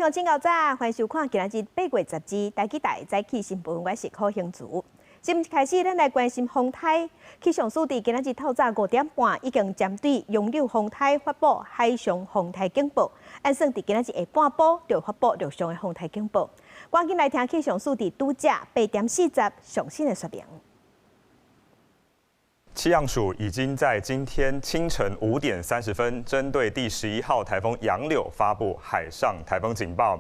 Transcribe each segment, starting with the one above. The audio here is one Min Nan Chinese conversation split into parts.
鄉親𠢕早，歡迎收看今仔日8月12台語台早起新聞，我是柯興慈。新聞開始，咱來關心風颱。氣象署佇今仔日透早5點半已經針對楊柳風颱發布海上風颱警報，按算佇今仔日下半晡就發布陸上的風颱警報。趕緊來聽氣象署佇拄才8點40上新的說明。氣象署已經在今天清晨5點30分，針對第11號颱風楊柳發布海上颱風警報。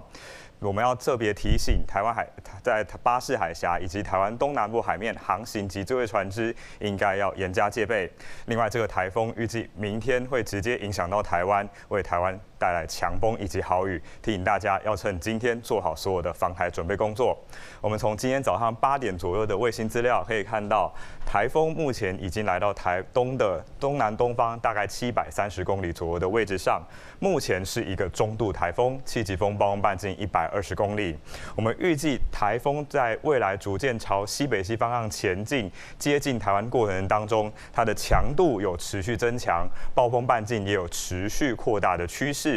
我們要特別提醒台灣海在巴士海峽以及台灣東南部海面航行及作業船隻，應該要嚴加戒備。另外，這個颱風預計明天會直接影響到台灣，為台灣帶來強風以及豪雨，提醒大家要趁今天做好所有的防台準備工作。我們從今天早上8點左右的衛星資料可以看到，颱風目前已經來到台東的東南東方大概730公里左右的位置上，目前是一個中度颱風，七級風暴風半徑120公里。我們預計颱風在未來逐漸朝西北西方向前進，接近台灣過程當中，它的強度有持續增強，暴風半徑也有持續擴大的趨勢。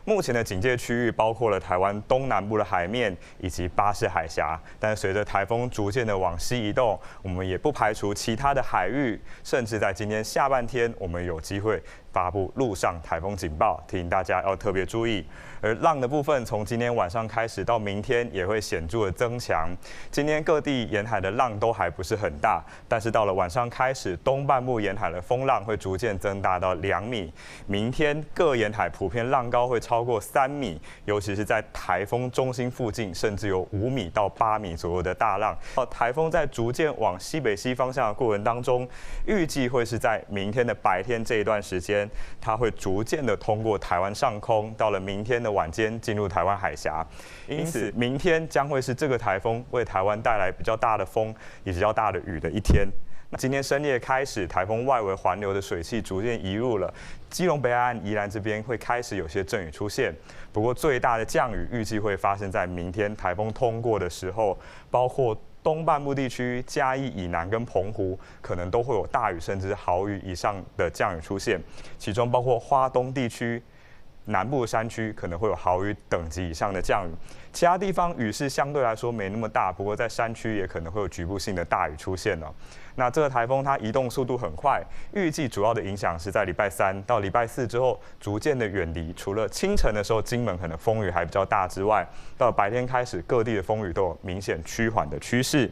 目前的警戒區域包括了台灣東南部的海面以及巴士海峽，但隨着颱風逐漸的往西移動，我們也不排除其他的海域，甚至在今天下半天，我們有機會發布陸上颱風警報，提醒大家要特別注意。而浪的部分，從今天晚上開始到明天也會顯著的增強。今天各地沿海的浪都還不是很大，但是到了晚上開始，東半部沿海的風浪會逐漸增大到2米。明天各沿海普遍浪高會超過3米，尤其是在颱風中心附近，甚至有5米到8米左右的大浪。颱風在逐漸往西北西方向的過程當中，預計會是在明天的白天這一段時間，它會逐漸的通過台灣上空，到了明天的晚間進入台灣海峽。因此，明天將會是這個颱風為台灣帶來比較大的風以及比較大的雨的一天。那今天深夜開始，颱風外圍環流的水汽逐漸移入了基隆北海岸、宜蘭這邊，會開始有些陣雨出現。不過，最大的降雨預計會發生在明天颱風通過的時候，包括東半部地區、嘉義以南跟澎湖，可能都會有大雨甚至豪雨以上的降雨出現，其中包括花東地區、南部山區可能會有豪雨等級以上的降雨，其他地方雨勢相對來說沒那麼大，不過在山區也可能會有局部性的大雨出現了。那這個颱風它移動速度很快，預計主要的影響是在禮拜三到禮拜四之後，逐漸的遠離。除了清晨的時候金門可能風雨還比較大之外，到白天開始各地的風雨都有明顯趨緩的趨勢。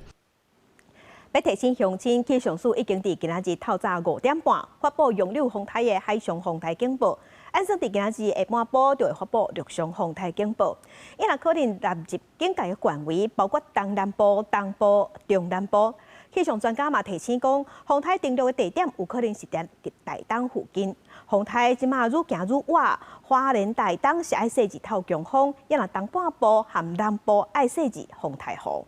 欲提醒鄉親，氣象署已經佇今仔日透早5點半發布楊柳風颱的海上風颱警報，按算佇今仔日下半晡就會發布陸上風颱警報。伊若可能納入警戒的範圍，包括東南部、東部、中南部。氣象專家嘛提醒講，風颱登陸的地點有可能是佇台東附近。風颱這馬愈行愈倚，花蓮台東是愛設置透強風，抑若東半部和南部愛設置風颱雨。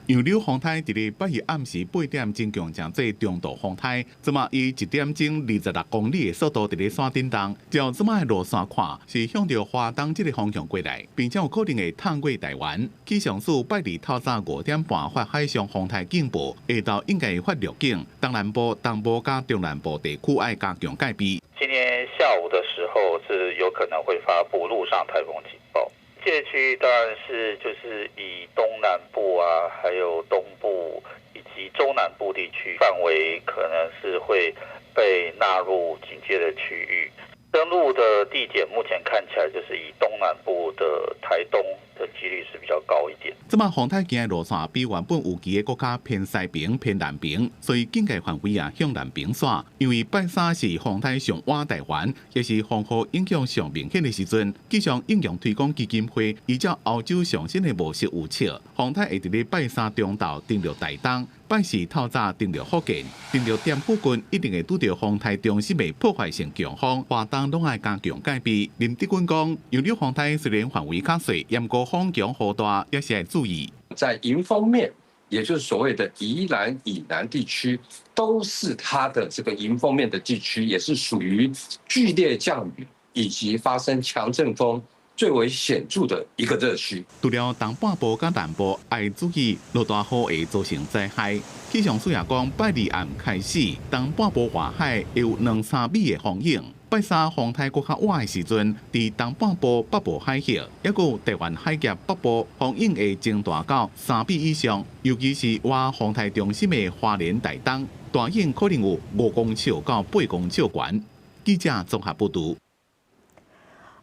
楊柳風颱佇咧拜二暗時8點增強成做中度風颱，這馬以1點鐘26公里的速度佇咧山頂動。照這馬的路線看，是向著花東這个方向過來，並且有可能會探過台灣。氣象署拜二透早5點半發海上風颱警報，下晝應該會發陸警。東南部、東部佮中南部地區愛加強戒備。今天下午的時候是有可能會發布陸上颱風警報。警戒區當然是就是以東南部啊，還有東部以及中南部地區範圍，可能是會被納入警戒的區域。登陸的地點目前看起來就是以東南部的台東的幾率是比較高一點。這馬風颱行的路線比原本預期的閣較偏西爿、偏南爿，所以警戒範圍也向南爿徙。因為拜三是風颱上倚台灣，也是風雨影響上明顯的時陣。氣象應用推廣基金會依照歐洲上新的模式預測，風颱會佇咧拜三中晝登陸台東，拜四透早登陸福建，登陸點附近一定會拄著風颱中心的破壞性強風，花東攏愛加強戒備。林德軍講，楊柳風颱雖然範圍較細，毋過風強雨大，也是愛注意。在迎風面，也就是所謂的宜蘭以南地區，都是它的這個迎風面的地區，也是屬於劇烈降雨以及發生強陣風最為顯著的一個熱區。除了東半部佮南部愛注意落大雨會造成災害。氣象署也講，拜二暗開始，東半部外海會有兩三米的風湧。拜三風颱閣較倚的時陣，佇東半部北部海域，抑閣有台灣海峽北部風湧會增大到3米以上，尤其是倚風颱中心的花蓮台東，大湧可能有5公尺到8公尺懸。記者綜合報導。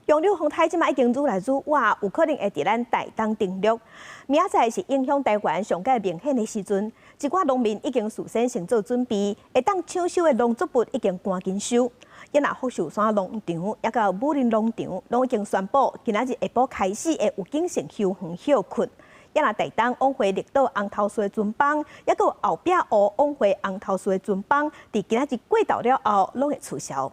楊柳風颱這馬已經愈來愈倚，有可能會佇咱台東登陸。明仔載是影響台灣上蓋明顯的時陣，一寡農民已經事先先做準備，會當搶收的農作物已經趕緊收。也若福壽山農場，抑到武陵農場，攏已經宣布，今仔日下晡開始會預警性休園歇睏。也若台東往回綠島紅頭樹的船班，抑閣有後壁湖往回紅頭樹的船班，佇今仔日過晝了後，攏會取消。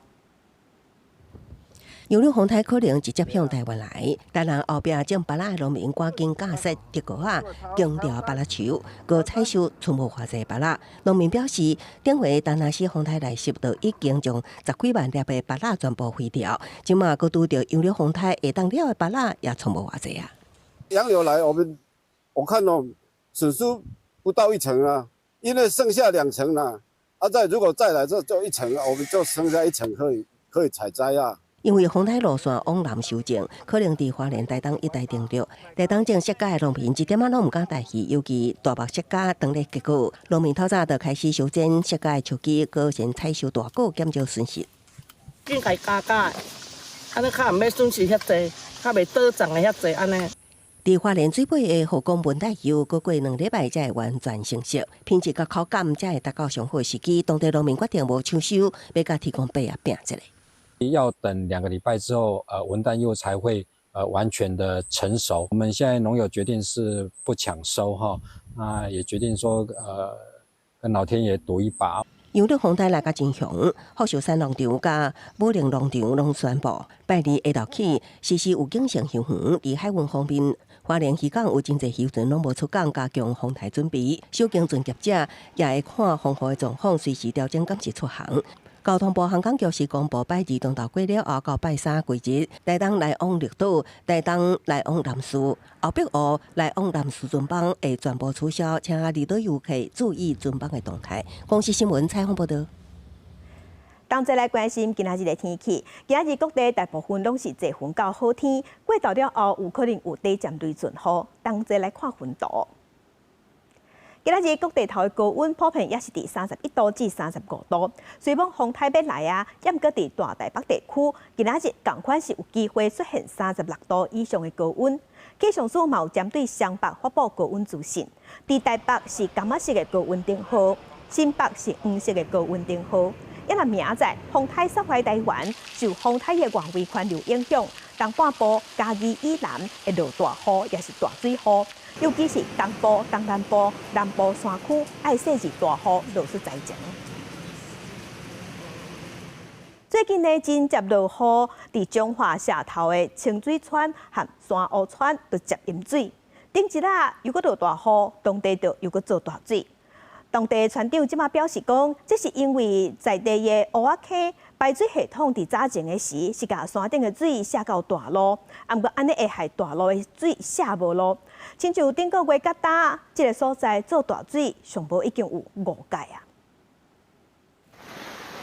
楊柳風颱可能直接向台灣來，台南後壁種芭樂的農民趕緊架設竹篙仔，扛牢芭樂樹，閣採收賰無偌濟芭樂。農民表示，頂回達納斯風颱來襲，就已經將10幾萬粒的芭樂全部毀掉。這馬閣拄著楊柳風颱下當了的芭樂也賰無偌濟啊。楊柳來，我看哦，損失不到一成啊，因為剩下兩成啦。啊，再如果再來，這就一成，我們就剩下一成可以採摘啊。因為風颱路線往南修正，可能佇花蓮、台東一帶登陸。台東種釋迦的農民一點仔攏毋敢大意，尤其大目釋迦當咧結果，農民透早就開始修剪釋迦的樹枝，閣先採收大果，減少損失。緊共加加，按呢較毋免損失遐濟，較袂倒漲的遐濟按呢。佇花蓮水尾的河港文旦柚，閣過2禮拜才會完全成熟，品質佮口感才會達到上好時機。當地農民決定無搶收，欲佮天公伯仔拚一下。要等2個禮拜之後，文旦柚才會完全的成熟。我們現在農友決定是不搶收哈，那也決定說，跟老天爺賭一把。楊柳風颱來甲真強，福壽山農場佮武陵農場攏宣布，拜二下晝起實施預警性休園。佇海運方面，花蓮漁港有真濟漁船攏無出港，加強風颱準備。小型船業者也會看風雨的狀況，隨時調整改時出航。交通部航港局是公布拜二中晝過了後到拜三規日，台東來往綠島、台東來往南勢、後壁湖來往南勢船班會全部取消，請離島遊客注意船班的動態。公視新聞採訪報導。同齊來關心今仔日的天氣。今仔日各地大部分攏是濟雲到好天，過晝了後有可能有短暫雷陣雨。同齊來看雲圖。今仔日各地頭的高溫普遍也是佇31度至35度。雖罔風颱欲來啊，毋過佇大台北地區，今仔日仝款是有機會出現36度以上的高溫。氣象署嘛有針對雙北發布高溫資訊，佇台北是柑仔色的高溫燈號，新北是黃色的高溫燈號。也若明仔載風颱殺回台灣，受風颱的外圍環流影響，東半部嘉義以南會落大雨，抑是大水雨，尤其是東部、東南部、南部山區，愛細緻大雨落出災情。最近呢，真捷落雨，佇彰化社頭的清水村和山湖村都捷淹水。頂一仔又閣落大雨，當地就又閣做大水。當地村長這馬表示講，這是因為在地的湖仔溪排水系統佇早前的時是共山頂的水卸到大路，啊，毋過按呢會害大路的水卸無落。親像頂個月佮今，這个所在做大水，上無已經有5屆啊。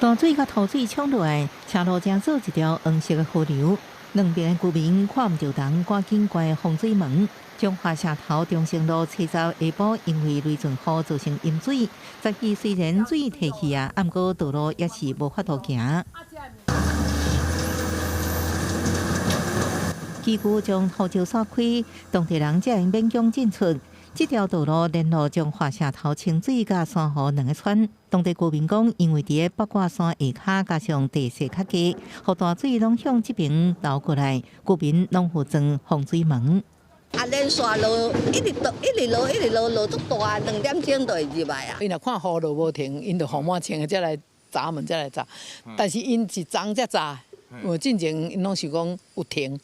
大水佮土水沖落來，車路成做一條黃色的河流，兩邊的居民看毋著人，趕緊關防水門。彰化社頭中正路七十下晡，因為雷陣雨造成淹水，早起雖然水退去啊，毋過道路也是無法度行。機具將土石掃開，當地人才會勉強進出。這條道路連絡彰化社頭清水佮山湖兩个村。當地居民講，因為佇个八卦山下跤，加上地勢較低，予大水攏向這邊流過來，居民攏有裝防水門。啊，連續落，一直落，一直落，一直落，落足大，2點鐘就會入來啊。𪜶若看雨落無停，𪜶就予滿清的才來閘門，才來閘。但是𪜶是昨才閘，有進前𪜶攏是講有停。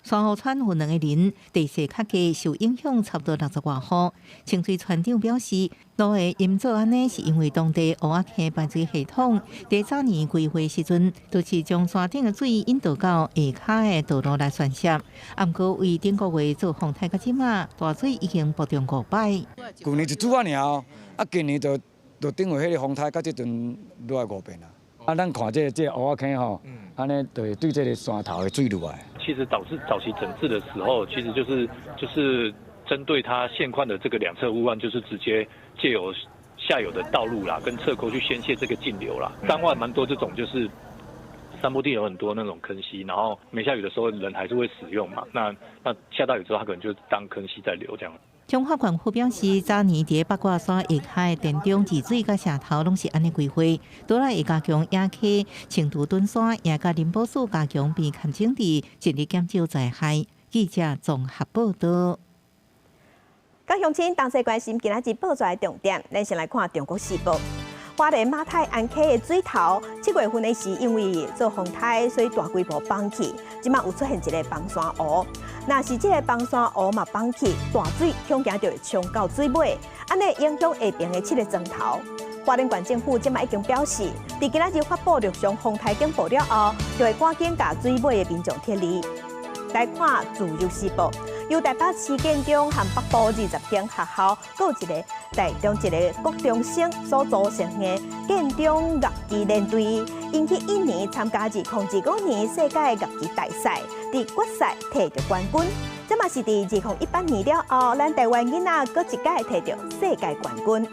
山湖村有兩个人，地勢較低，受影響差不多60外戶。清水村長表示，路會淹做按呢，是因為當地湖仔溪排水系統佇早年規劃時陣，就是將山頂的水引導到下跤的道路來宣洩。啊，毋過為頂個月做風颱到這馬，大水已經播中5擺。舊年一煮仔爾哦，啊，今年就頂為彼个風颱，到這陣落來5遍啦。啊，咱看這個湖仔溪吼，按呢就會對這个山頭的水落來。其實導致早期整治的時候，其實就是針對它現況的這個兩側護岸，就是直接借由下游的道路啦，跟側溝去宣洩這個徑流啦。彰化蠻多這種，就是山坡地有很多那種坑溪，然後沒下雨的時候人還是會使用嘛。那下大雨之後，它可能就當坑溪在流這樣。彰化縣府表示，早年佇八卦山下跤的田中治水佮石頭攏是按呢規劃，除了會加強野溪清除墩沙，也佮林保署加強邊崁整治，盡力減少災害。記者綜合報導。各鄉親同齊關心今仔日報紙的重點，咱先來看《中國時報》。花蓮馬太鞍溪的水頭，7月份的時，因為做風颱，所以大規模崩去。這馬有出現一个崩山湖，若是這个崩山湖嘛崩去，大水恐驚就會衝到水尾，按呢影響下爿的七个莊頭。花蓮縣政府這馬已經表示，佇今仔日發布陸上風颱警報了後，就會趕緊共水尾的民眾撤離。來看《自由時報》，由台北市建中和北部20間學校，閣有一个台中一个國中生所組成的建中樂器連隊，𪜶去印尼參加2025年世界樂器大賽，佇決賽摕著冠軍。這嘛是佇2018年了後，咱台灣囡仔閣一擺摕著世界冠軍。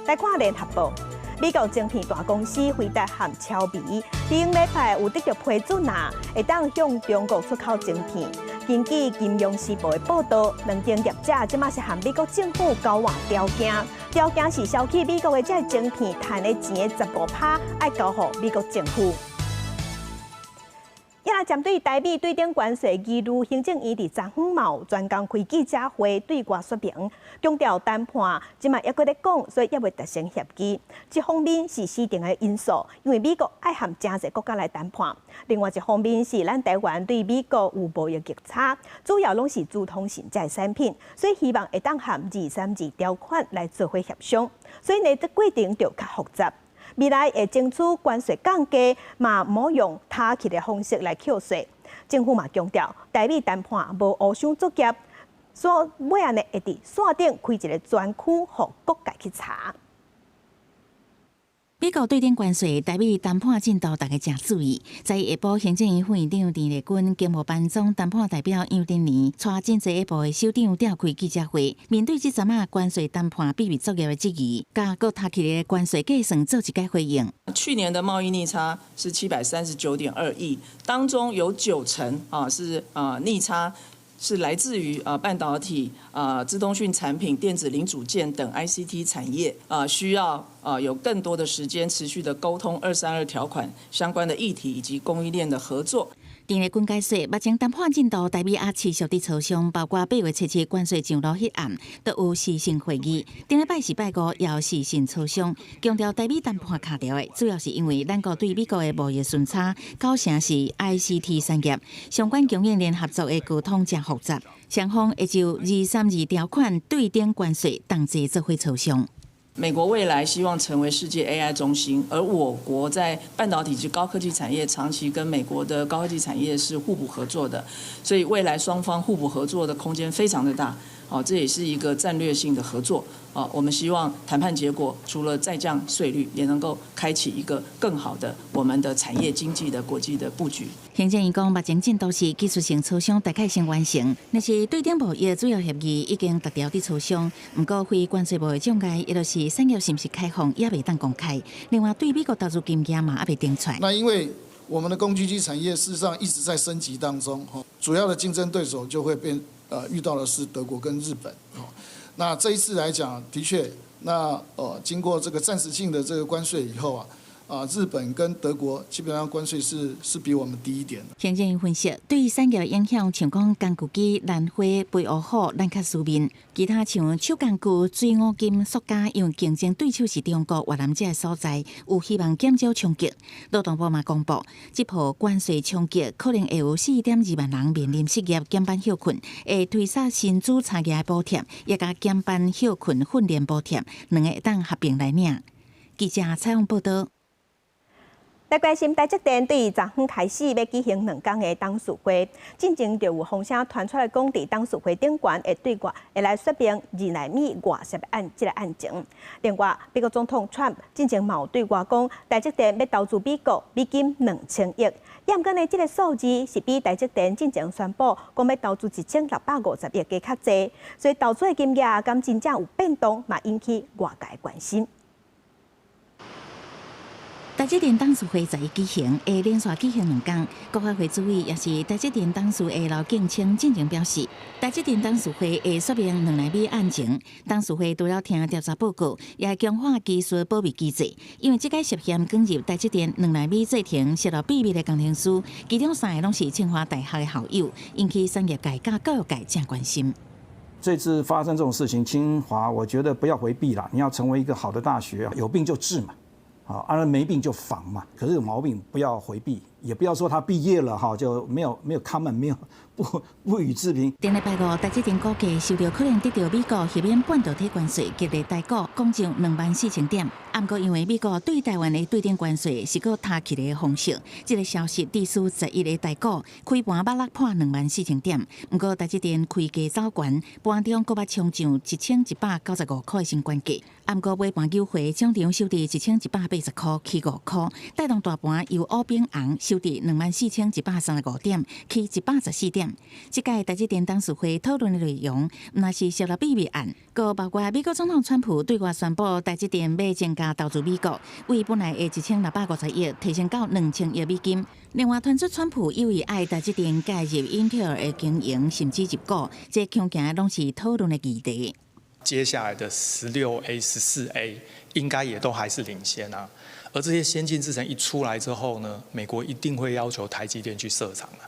來看《聯合報》。美國晶片大公司輝達和超微，佇頂禮拜有得著批准啊，會當向中國出口晶片。根據《金融時報》的報導，兩間業者這馬是和美國政府交換條件，條件是收取美國的這晶片賺的錢的15%，愛交予美國政府。也來針對台美對等關稅疑慮，行政院佇昨昏嘛有專工開記者會對外說明，強調談判這馬猶閣咧講，所以猶未達成協議。一方面是時程的因素，因為美國愛和誠濟國家來談判；另外一方面是咱台灣對美國有貿易逆差，主要攏是資通訊這產品，所以希望會當含232條款來做伙協商。所以呢，這過程就較複雜。未來會爭取關稅降低，嘛毋好用塔去的方式來扣稅。政府嘛強調，台美談判無烏箱作業，所以尾仔呢會佇線頂開一个專區，予各界去查。美國對等關稅，台美談判進度，大家誠注意。在下晡，行政院副院長鄭麗君、經貿辦總談判代表楊振年，帶真濟部的首長召開記者會，面對這陣仔關稅談判秘密作業的質疑，佮閣提起的關稅計算做一個回應。去年的貿易逆差是739.2億，當中有9成啊是啊逆差。是來自於啊半導體、啊資通訊產品、電子零組件等 ICT 產業啊，需要啊有更多的時間持續的溝通232條款相關的議題以及供應鏈的合作。鄭麗君解說，目前談判進度，台美也持續佇磋商，包括8月7日關稅上路彼案，都有視訊會議。頂禮拜四、拜五也有視訊磋商，強調台美談判卡著的，主要是因為咱國對美國的貿易順差，九成是 ICT 產業，相關供應鏈合作的溝通誠複雜，雙方會就232條款對等關稅同齊做伙磋商。美國未來希望成為世界 AI 中心，而我國在半導體及高科技產業長期跟美國的高科技產業是互補合作的，所以未來雙方互補合作的空間非常的大。哦，這也是一個戰略性的合作。哦，我們希望談判結果除了再降稅率，也能夠開啟一個更好的我們的產業經濟的國際的布局。行政院講，目前進度是技術性磋商大概先完成，但是對等貿易主要協議已經達到佇磋商，毋過非關稅貿易障礙，也就是產業是毋是開放，也未當公開。另外，對美國投資金額嘛，猶未定出來。那因為我們的工具機產業事實上一直在升級當中，主要的競爭對手就會變，遇到的是德國跟日本。那這一次來講，的確，那經過這個暫時性的這個關稅以後啊。啊，日本跟德國基本上關稅是比我們低一點。行政院分析，對產業影響，像講工具機、蘭花、肥烏虎，咱較輸面；其他像手工具、水五金、塑膠，因為競爭對手是中國、越南這个所在，有希望減少衝擊。勞動部嘛公布，這波關稅衝擊可能會有4.2萬人面臨失業、減班歇睏，會推捒薪資差額的補貼，也佮減班歇睏訓練補貼，兩个會當合併來領。記者採訪報導。來關心台積電對昨昏開始欲舉行2工的董事會，進前就有風聲傳出來講，佇董事會頂懸會對外會來說明二納米外泄案這个案情。另外，美國總統川普進前嘛有對外講，台積電欲投資美國美金2000億，毋過呢，這个數字是比台積電進前宣布講欲投資1650億加較濟，所以投資的金額敢真正有變動，嘛引起外界關心。台積電董事會11舉行，會連續舉行2工。國發會主委也是台積電董事的劉建清進前表示，台積電董事會會說明二納米案情。董事會除了聽調查報告，也會強化技術保密機制。因為這擺涉嫌捲入台積電二納米製程洩露秘密的工程師，其中三个攏是清華大學的校友，引起產業界佮教育界誠關心。這次發生這種事情，清華我覺得不要迴避啦，你要成為一個好的大學，有病就治嘛。啊，當然沒病就防嘛。可是有毛病不要迴避，也不要說他畢業了哈就沒有 comment，沒有不予置評。頂禮拜五，台積電股價受著可能得著美國減免半導體關稅，激勵台股攻上24,000點。毋過因為美國對台灣的對等關稅是閣提起的方式，這个消息致使11的台股開盤捌落破24,000點。毋過台積電開低走懸，盤中閣捌衝上1195塊的新懸價。毋過尾盤扭回，終場收佇1180塊，起5塊，帶動大盤由烏變紅，收佇24,135點，起114點。這屆台積電董事會討論的內容，毋但是洩露秘密案，閣包括美國總統川普對外宣布台積電欲增加投資美國，為本來的1650億提升到2000億美金。另外，傳出川普有意愛台積電介入英特爾的經營，甚至入股，這恐驚攏是討論的議題。接下來的16A、14A 應該也都還是領先啊。而這些先進製程一出來之後呢，美國一定會要求台積電去設廠啊。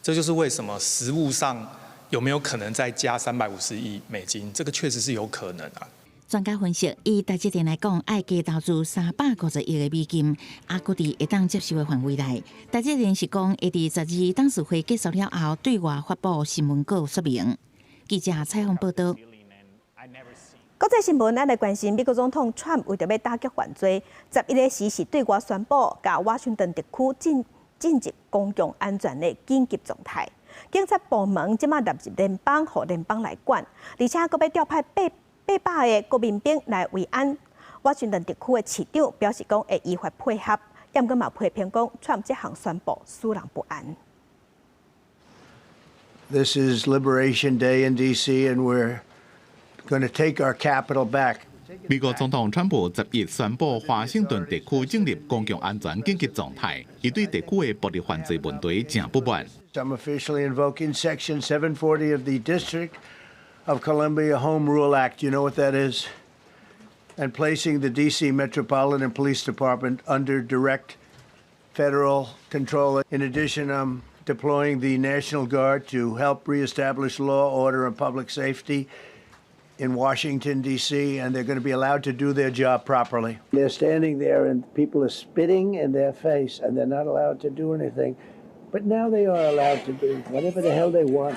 這就是為什麼實務上有沒有可能再加350億美金？這個確實是有可能啊。專家分析，以台積電來講，愛加投資350億的美金，猶閣佇會當接受的範圍內。台積電是講會佇12董事會結束了後，對外發布新聞稿說明。記者採訪報導。國際新聞，咱來關心美國總統川普為著欲打擊犯罪，11个時是對外宣布，共華盛頓特區進入公共安全的緊急狀態。警察部門這馬納入聯邦，予聯邦來管，而且閣欲調派800個國民兵來維安。華盛頓特區的市長表示講會依法配合，毋過嘛批評講川普這項宣布使人不安。 This is Liberation Day in D.C. and we're going to take our capital back. 美國總統川普11宣布華盛頓特區進入公共安全緊急狀態，伊對特區的暴力犯罪問題誠不滿。 I'm officially invoking Section 740 of the District of Columbia Home Rule Act. You know what that is? And placing the D.C. Metropolitan Police Department under direct federal control. In addition, I'm deploying the National Guard to help reestablish law, order, and public safety in Washington, D.C., and they're going to be allowed to do their job properly. They're standing there and people are spitting in their face, and they're not allowed to do anything. But now they are allowed to do whatever the hell they want.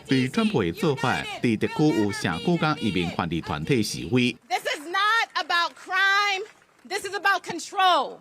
對川普的做法，佇特區有社區佮移民權利團體示威。 This is not about crime. This is about control.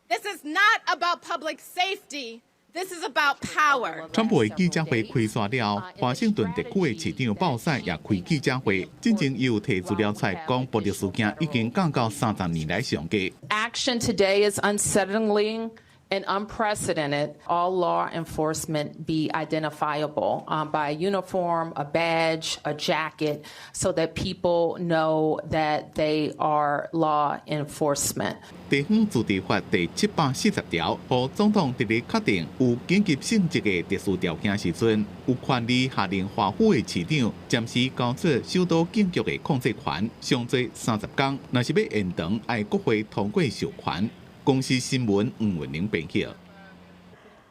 This is not about public safety. This is about power. 川普的記者會開煞了，華盛頓特區的市長鮑賽也開記者會，進前伊有提資料出來講，暴力事件已經降到30年來上低。 Action today is unsettling and unprecedented. All law enforcement be identifiable by a uniform, a badge, a jacket, so that people know that they are law enforcement. 地方自治法第740條，予總統佇咧確定有緊急性質的特殊條件時陣，有權利下令華府的市長暫時交出首都警局的控制權，上濟30工。若是欲延長，愛國會通過授權。公視新聞吳文玲編輯。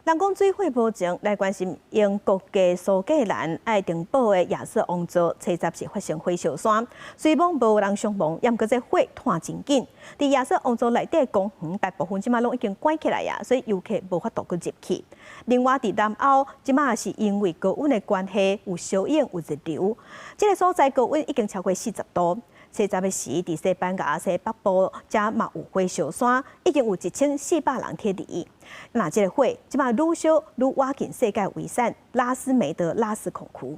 人講水火無情，來關心英國嘅蘇格蘭愛丁堡的亞瑟王座，初十是發生火燒山，雖罔無人傷亡，毋過這火湠真緊。佇亞瑟王座內底公園大部分這馬攏已經關起來啊，所以遊客無法度閣入去。另外，佇南歐，這馬是因為高溫的關係，有燒湧有熱流，這个所在高溫已經超過40度。初十的時，佇西班牙西北部遮嘛有火燒山，已經有1400人撤離。那這个火這馬愈燒愈倚近世界遺產拉斯梅德拉斯礦區。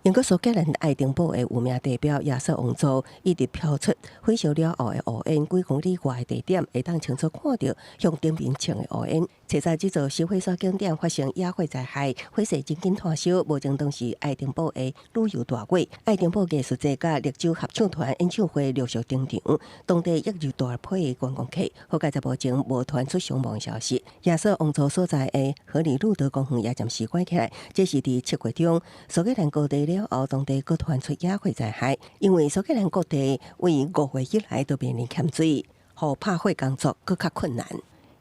英國蘇格蘭愛丁堡的有名地標亞瑟王座一直飄出火燒了後的烏煙，幾公里外的地點會當清楚看著向頂面衝的烏煙。查實這座燒火山景點發生野火災害，火勢真緊湠燒，目前當是愛丁堡的旅遊大月。愛丁堡藝術節佮綠洲合唱團演唱會陸續登場，當地亦有大批的觀光客。好佳哉目前無傳出傷亡消息。亞瑟王座所在的荷里路德公園也暫時關起來，這是佇7月中蘇格蘭各地了後，當地閣傳出野火災害，因為蘇格蘭各地為5月以來都面臨欠水，予拍火工作閣較困難。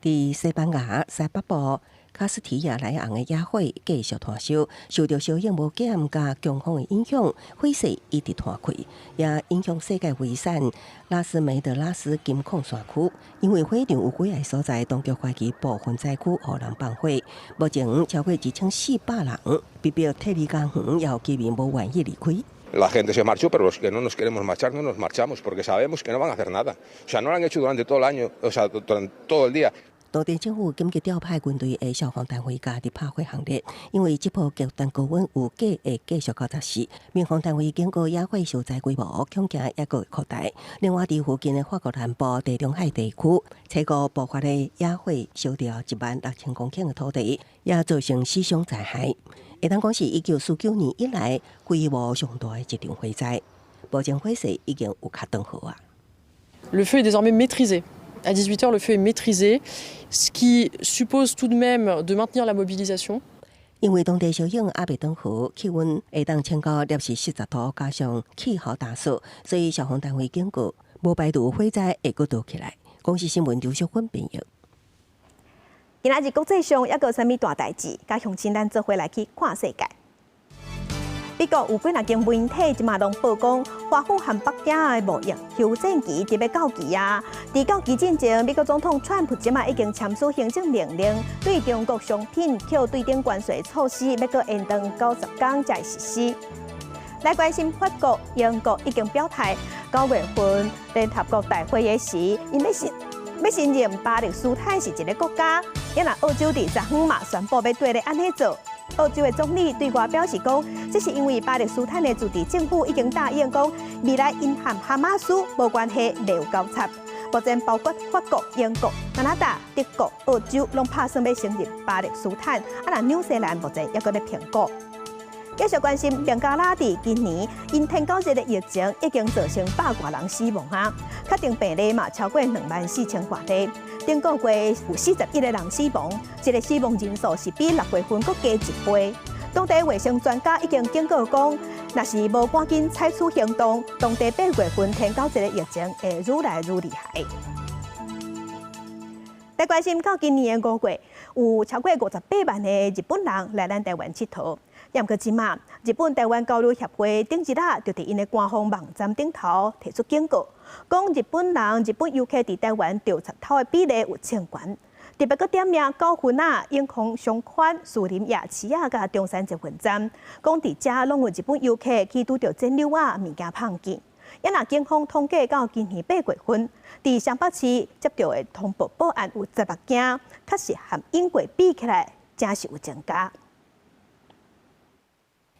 佇西班牙西北部卡斯提亞萊昂的野火繼續湠燒，受著燒湧無減佮強風的影響，火勢一直湠開，也影響世界遺產拉斯梅德拉斯金礦山區。因為火場有幾个所在，當局懷疑部分災區予人放火。目前超過1400人被迫撤離家園，也有居民無願意離開。 La gente se marchó, pero los que no nos queremos marchar no nos marchamos porque sabemos que no van a hacer nada. O sea, no lo han hecho durante todo el año, o sea, durante todo el día. 當地政府緊急調派軍隊的消防單位加入拍火行列，因為這波極端高溫預計會繼續到14。民防單位警告野火受災規模恐驚猶閣會擴大。另外，佇附近的法國南部地中海地區，初五爆發的野火燒掉16000公頃的土地，也造成死傷災害。會當講是1949年以來規模上大的一場火災。目前火勢已經有較斷好啊。 Le feu est désormais maîtrisé. À 18 heures, le feu est maîtrisé, ce qui suppose tout de même de maintenir la mobilisation. 因為當地燒湧猶未斷好，氣溫會當升到攝氏40度，加上氣候乾燥，所以消防單位警告，無排除火災會閣燒起來。公視新聞劉淑芬編譯。今仔日國際上猶閣有啥物大代誌？佮鄉親咱做伙來去看世界。美國有幾若間媒體這馬攏報講，華府和北京的貿易休戰期佇欲到期啊！佇到期進前，美國總統川普這馬已經簽署行政命令，對中國商品扣對等關稅措施，欲閣延長90天才實施。來關心法國、英國已經表態，9月份聯合國大會的時，𪜶欲承認巴勒斯坦是一个國家。啊若澳洲佇昨昏嘛宣布欲綴咧按呢做。澳洲的總理對外表示講，這是因為巴勒斯坦的自治政府已經答應講，未來𪜶和哈馬斯無關係，袂有交叉。目前包括法國、英國、加拿大、德國、澳洲，攏拍算欲承認巴勒斯坦。啊，若紐西蘭目前猶閣咧評估。繼續關心，孟加拉佇今年𪜶天狗熱的疫情已經造成百外人死亡啊，確定病例嘛超過24000外例。頂個月有41個人死亡，這个死亡人數是比6月份閣加一倍。當地衛生專家已經警告講，若是無趕緊採取行動，當地8月份天狗熱的疫情會愈來愈厲害。來關心到今年的5月，有超過58萬個日本人來咱台灣𨑨迌。毋過這馬，日本台灣交流協會頂一日就佇𪜶的官方網站頂頭提出警告，講日本人、日本遊客佇台灣著賊偷的比例有衝懸，特別閣點名九份仔、永康商圈、士林夜市仔佮中山捷運站，講佇遮攏有日本遊客去拄著剪搝仔物件碰見。啊若警方統計到今年8月份，佇雙北市接著的通報報案有16件，確實和往過比起來，真是有增加。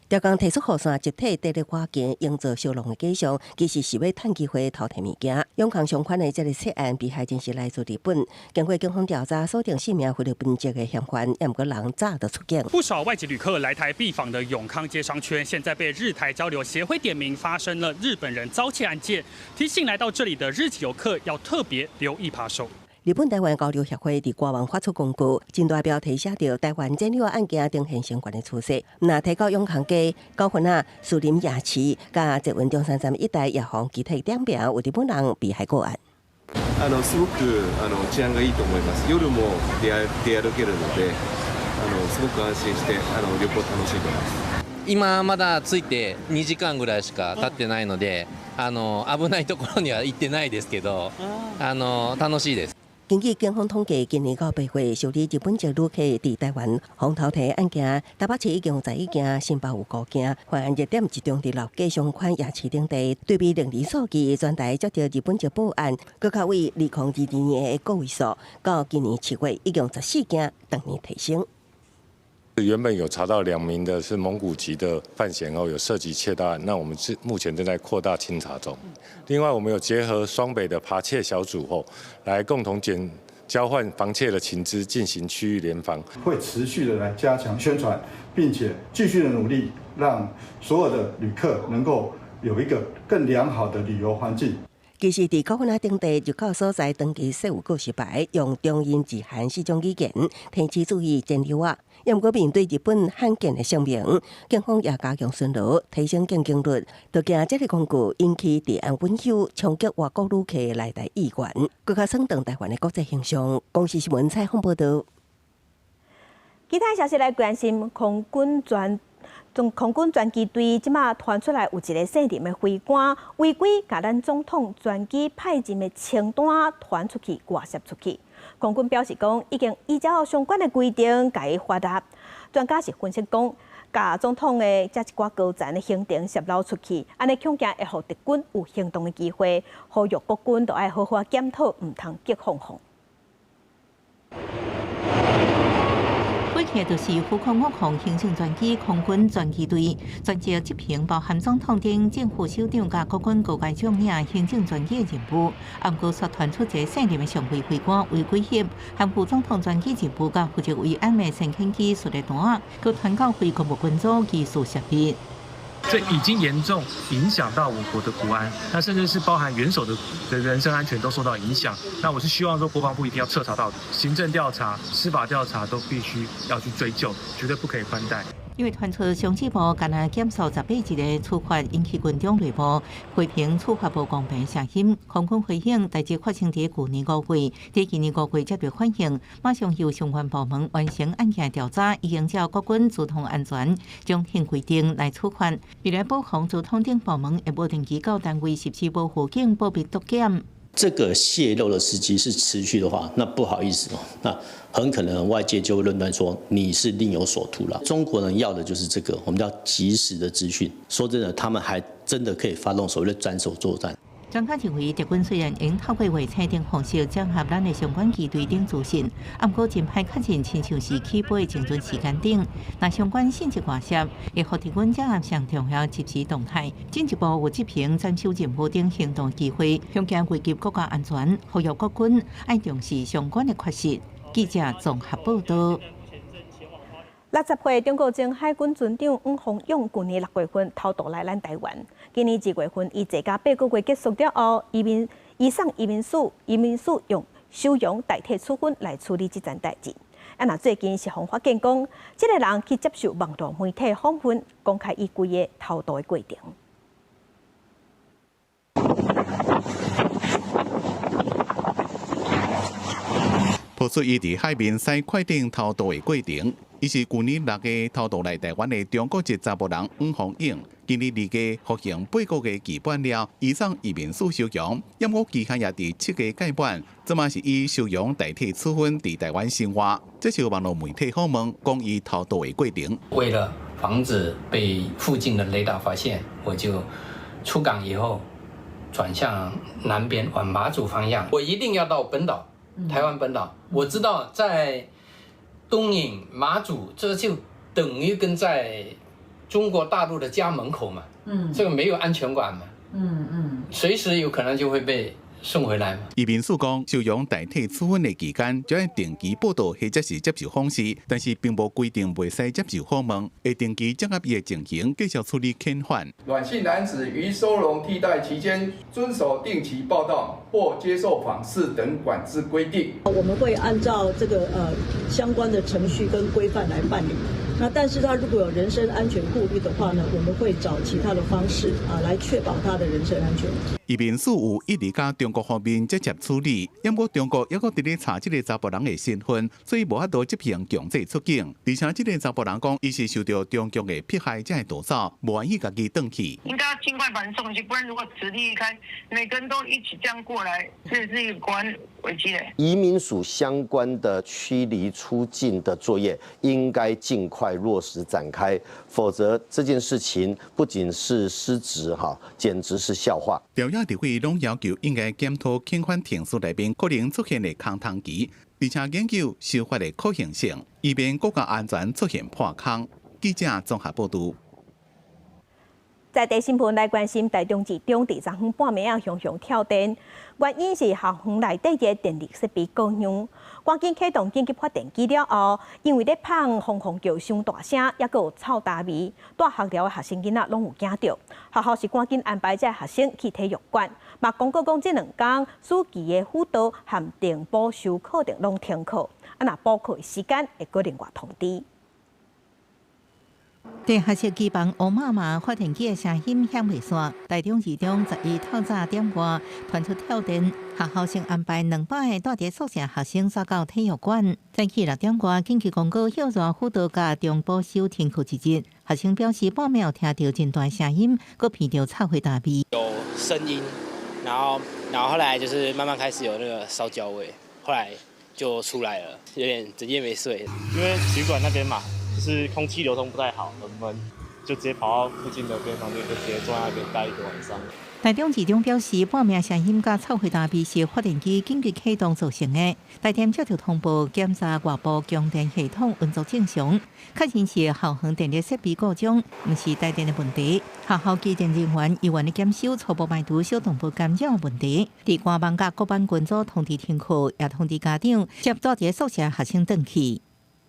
逐工提出雨傘集體綴咧趕行，營造燒狼的假象，其實是欲趁機會偷提物件。永康商圈的這个窃案，被害人是來自日本。經過警方調查，鎖定四名菲律賓籍的嫌犯，毋過人早就出境。不少外籍旅客來台必訪的永康街商圈，現在被日台交流協會點名發生了日本人遭竊案件，提醒來到這裡的日籍遊客要特別留意扒手。日本台灣交流協會佇官網發出公告，真大標題寫著台灣剪搝案件呈現升懸的趨勢。若提到永康街、九份仔、士林夜市、佮捷運中山站一帶，也予集體點名有日本人被害個案。すごく治安がいいと思います。夜も出歩けるので、すごく安心して旅行楽しんでます。今まだ着いて2時間ぐらいしか経ってないので、危ないところには行ってないですけど、楽しいです。根據警方統計，今年到8月受理日本籍旅客佇台灣予偷提案件，台北市已經有11件，新北有5件，犯案熱點集中佇老街商圈夜市等地。對比歷年數據，全台接著日本籍報案，閣較為2022年的個位數，到今年7月已經14件，逐年提升。原本有查到2名的是蒙古籍的犯嫌哦，有涉及竊盜案，那我們是目前正在擴大清查中。另外，我們有結合雙北的扒竊小組後，來共同檢交換防竊的情資，進行區域聯防。會持續的來加強宣傳，並且繼續的努力，讓所有的旅客能夠有一個更良好的旅遊環境。其實，佇高分仔等地入口所在，長期設有告示牌，用中英日韓四種語言提醒注意前流啊。毋過面對日本罕見的聲明，警方也加強巡邏，提升見警率，就驚這个工具引起治安隱憂，衝擊外國旅客來台意願，閣較損盪台灣的國際形象。公視新聞採訪報導。其他消息來關心空軍專。從空軍專機隊這馬傳出來有一个姓林的飛官違規，共咱總統專機派任的清單傳出去、外洩出去。空軍表示講，已經依照相關的規定共伊罰納。專家是分析講，共總統的這一寡高層的行程洩露出去，按呢恐驚會予敵軍有行動的機會，呼籲國軍都愛好好檢討，毋通激放放。飛客就是虎空五空行政專機空軍專機隊，專責執行包含總統等政府首長佮國軍高階將領行政專機的任務。毋過煞傳出一个姓林的上尉飛官違規翕，含副總統專機任務佮負責維安的先遣機序列單，閣傳到非公務群組技術設備。這已經嚴重影響到我國的國安，那甚至是包含元首的人身安全都受到影響。那我是希望說，國防部一定要徹查到底，行政調查、司法調查都必須要去追究，絕對不可以寬待。因為傳出上級部干焦減數18日的處罰，引起軍中內部批評處罰無公平聲音。空軍回應，代誌發生佇舊年5月，佇今年5月接到反映，馬上由相關部門完成案件調查，已經照國軍資通安全總體規定來處罰。為了保防資通等部門會無定期到單位實施無輔警保密篤檢。這個洩露的時機是持續的話，那不好意思哦，那很可能外界就會論斷說你是另有所圖了。中國人要的就是這個，我們叫即時的資訊。說真的，他們還真的可以發動所謂的斬首作戰。專家認為，敵軍雖然會透過衛星等方式整合咱的相關機隊等資訊，毋過真歹確認，親像是起飛精準時間等。若相關信息外洩，會予敵軍掌握上重要即時動態，進一步有執行斬首任務等行動機會，恐驚危及國家安全，呼籲國軍愛重視相關的缺失。記者綜合報導。60歲中國前海軍船長黃宏勇，舊年6月份偷渡來咱台灣。今年2月份，伊坐監8個月結束了後，移民移送移民署，移民署用收容代替處分來處理這件代誌。啊，若最近是予發現講，這个人去接受網路媒體訪問，公開伊規个偷渡的過程。曝出伊佇海面駛快艇偷渡的過程。伊是舊年6月偷渡來台灣的中國籍查埔人黃宏勇，今年2月服刑8個月期滿了，移送移民署收容，毋過期限也佇7月屆滿，這馬是以收容代替處分佇台灣生活。接受網路媒體訪問，講伊偷渡的過程。為了防止被附近的雷達發現，我就出港以後轉向南邊往馬祖方向。我一定要到本島，台灣本島。我知道在東引馬祖，這就等於跟在中國大陸的家門口嘛，這個沒有安全感嘛，隨時有可能就會被送回來嘛。移民署講，收容代替處分的期間，就愛定期報到或者是接受訪視，但是並無規定袂使接受訪問，會定期掌握伊的情形，繼續處理遣返。阮姓男子於收容替代期間，遵守定期報到或接受訪視等管制規定。我們會按照這個相關的程序跟規範來辦理。那但是他如果有人身安全顧慮的話呢，我們會找其他的方式啊，來確保他的人身安全。移民署有一直佮中國方面積極處理，毋過中國猶閣佇咧查這个查埔人的身份，所以無法度執行強制出境。而且這个查埔人講，伊是受著中共的迫害才會逃走，無願意家己轉去。應該要盡快把人送去，不然如果此例一開，每個人都一起這樣過來，這是一個國安危機嘞。移民署相關的驅離出境的作業應該盡快落實展開，否則這件事情不僅是失職哈，簡直是笑話。朝野立委攏要求應該檢討遣返程序內面可能出現的空窗期，而且研究修法的可行性，以免國家安全出現破空。記者綜合報導。在地新聞來關心，台中一中佇昨昏半暝仔雄雄跳電，原因是校園內底的電力設備故障，趕緊啟動緊急發電機了後，因為咧放風風叫傷大聲，猶閣有臭焦味，蹛學寮的學生囡仔攏有驚著。學校是趕緊安排這學生去體育館，嘛公告講這兩工暑期的輔導和訂補修課程攏停課，啊若補課的時間會閣另外通知。地下室機房烏麻麻，發電機的聲音響袂煞。台中二中11透早點外傳出跳電，學校先安排200個蹛佇宿舍學生徙到體育館。早起6點外緊急公告，歇熱輔導佮中補修停課一日。學生表示半暝有聽著真大聲音，閣鼻著臭火焦味。有聲音，然後後來就是慢慢開始有那個燒焦味，後來就出來了，有點整夜沒睡。因為體育館那邊嘛。就是空氣流通不太好，很悶，就直接跑到附近的便利商店，就直接坐在那邊待一個晚上。台中二中表示，半暝聲音佮臭火焦味是發電機緊急啟動造成的。台電接著通報檢查外部供電系統運作正常，確認是校園電力設備故障，毋是台電的問題。學校機電人員猶原咧檢修，初步排除小動物干擾問題。佇官網佮各班群組通知停課，也通知家長接蹛佇宿舍學生轉去。